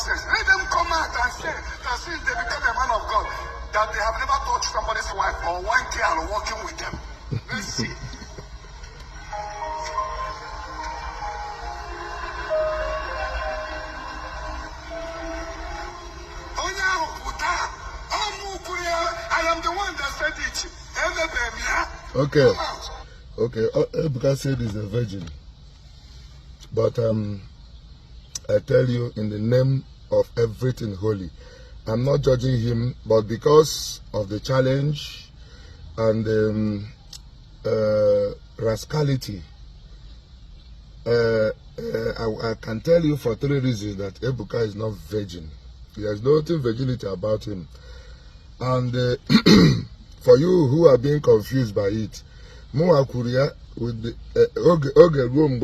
nonsense. Let them come out and say that since they become a man of God, that they have never touched somebody's wife or one girl walking with them. Let's see. I am the one that said it. Okay. Okay. Ebuka said he's a virgin. But I tell you, in the name of everything holy, I'm not judging him, but because of the challenge and rascality, I can tell you for 3 reasons that Ebuka is not virgin. There's nothing virginity about him. And for you who are being confused by it, Moa Kuria with the Oge room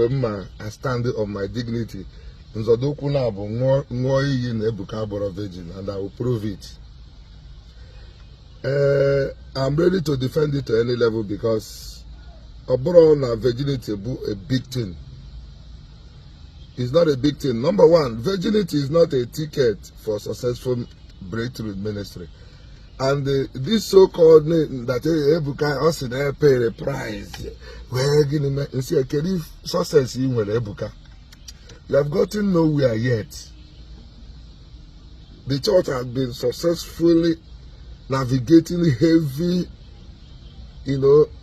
I stand on my dignity. Nzodokuna bo more in Ebuka Obi virgin, and I will prove it. I'm ready to defend it to any level because Oborona virginity is a big thing. It's not a big thing. Number one, virginity is not a ticket for successful breakthrough ministry. And this so-called name that Ebuka also pay the price. We're going to see a success in Ebuka. You have gotten nowhere yet. The church has been successfully navigating heavy,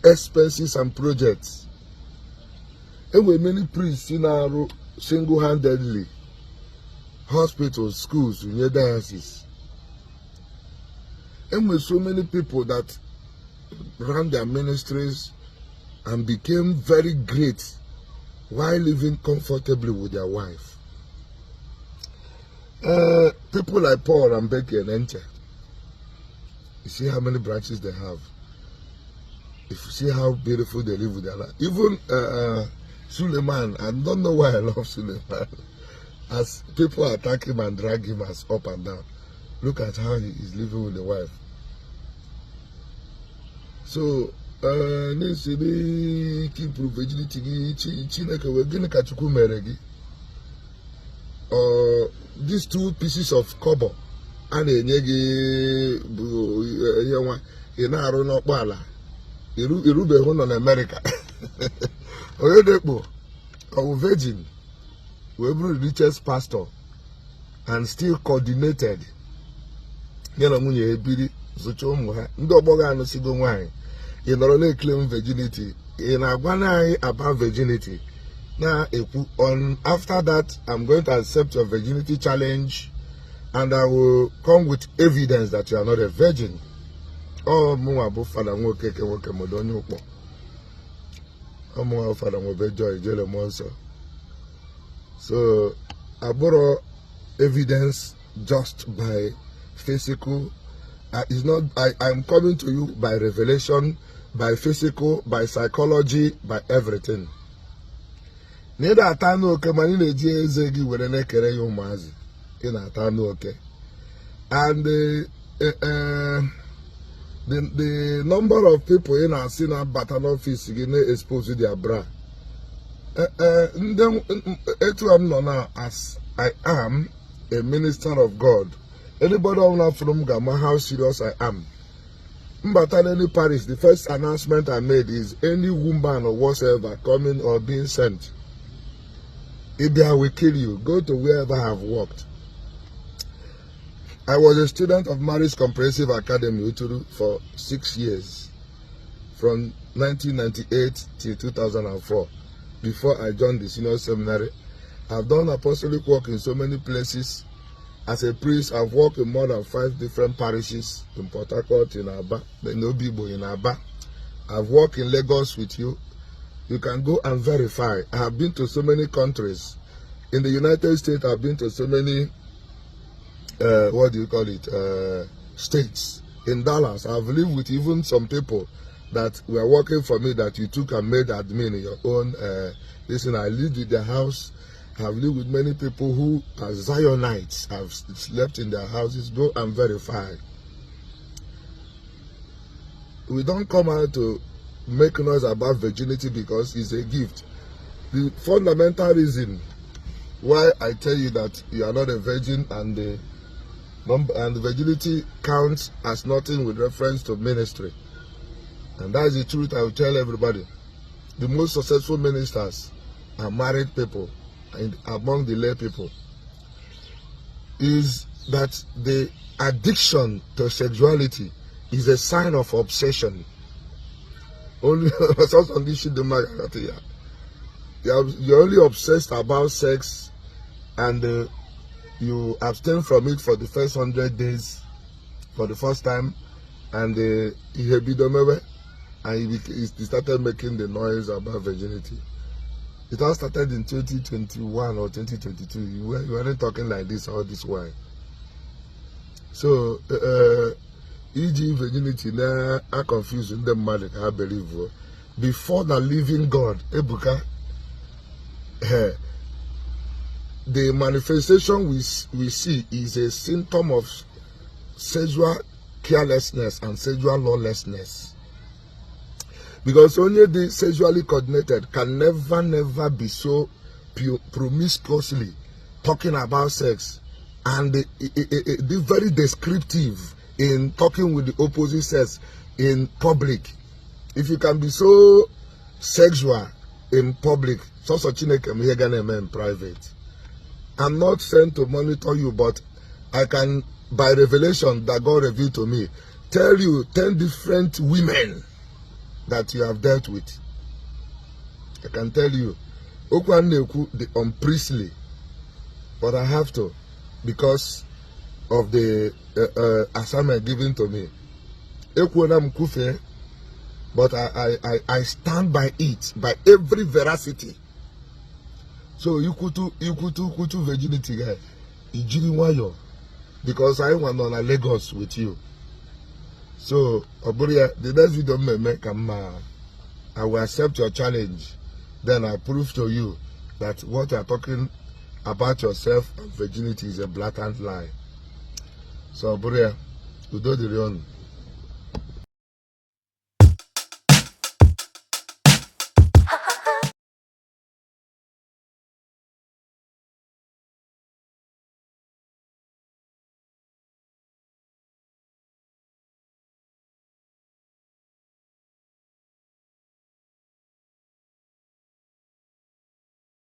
expenses and projects. And with many priests in our single-handedly, hospitals, schools, in your diocese. And with so many people that ran their ministries and became very great while living comfortably with their wife. People like Paul and Becky and Enche. You see how many branches they have. If you see how beautiful they live with their life. Even Suleiman, I don't know why I love Suleiman. As people attack him and drag him as up and down. Look at how he is living with the wife. So, needs to be keep virginity. These 2 pieces of copper and a nyegi inaru no pala. Irube hon on America. Oyedepo, our virgin, we were the richest pastor and still coordinated. Yana munye ebiri zocho muha. Ndo boga no sigo nwanyị. You not claim virginity. In Agwana about virginity. Now, after that, I'm going to accept your virginity challenge, and I will come with evidence that you are not a virgin. Oh, Muabu Father, wo keke wo kemodonyo po. Oh, Muabu Father, wo bejoy jele monso. So, I borrow evidence just by physical. It's not. I'm coming to you by revelation, by physical, by psychology, by everything. Neither atano okay mani neji ezegi were nekere yo mazi. In atano okay. And the number of people in our sinner battle office exposed to their bra. As I am a minister of God. Anybody from Gama, how serious I am. But at any parish, the first announcement I made is any woman or whatsoever coming or being sent, if they will kill you, go to wherever I have worked. I was a student of Marist Comprehensive Academy Uturu for 6 years, from 1998 till 2004. Before I joined the senior seminary, I've done apostolic work in so many places. As a priest, I've worked in more than 5 different parishes in Port Harcourt, in Aba, the Nobibo in Aba. I've worked in Lagos with you. You can go and verify. I have been to so many countries. In the United States, I've been to so many, states. In Dallas, I've lived with even some people that were working for me that you took and made admin in your own. Listen, I lived with their house. I've lived with many people who are Zionites. I've slept in their houses. Go and verify. We don't come out to make noise about virginity because it's a gift. The fundamental reason why I tell you that you are not a virgin, and the virginity counts as nothing with reference to ministry. And that is the truth I will tell everybody. The most successful ministers are married people, and among the lay people, is that the addiction to sexuality is a sign of obsession. Only you're only obsessed about sex, and you abstain from it for the first 100 days for the first time, and he started making the noise about virginity. It all started in 2021 or 2022. You weren't talking like this all this while. So, e.g. virginity, now I confuse them mad, I believe. Before the living God, Ebuka, the manifestation we see is a symptom of sexual carelessness and sexual lawlessness. Because only the sexually coordinated can never be so promiscuously talking about sex, and be very descriptive in talking with the opposite sex in public. If you can be so sexual in public, so in private. I'm not sent to monitor you, but I can, by revelation that God revealed to me, tell you 10 different women that you have dealt with. I can tell you, the unpriestly, but I have to, because of the assignment given to me. But I stand by it, by every veracity. So you could virginity guy, because I went on a Lagos with you. So Oburia, the next video I will accept your challenge. Then I prove to you that what you are talking about yourself and virginity is a blatant lie. So Oburia, you do the wrong.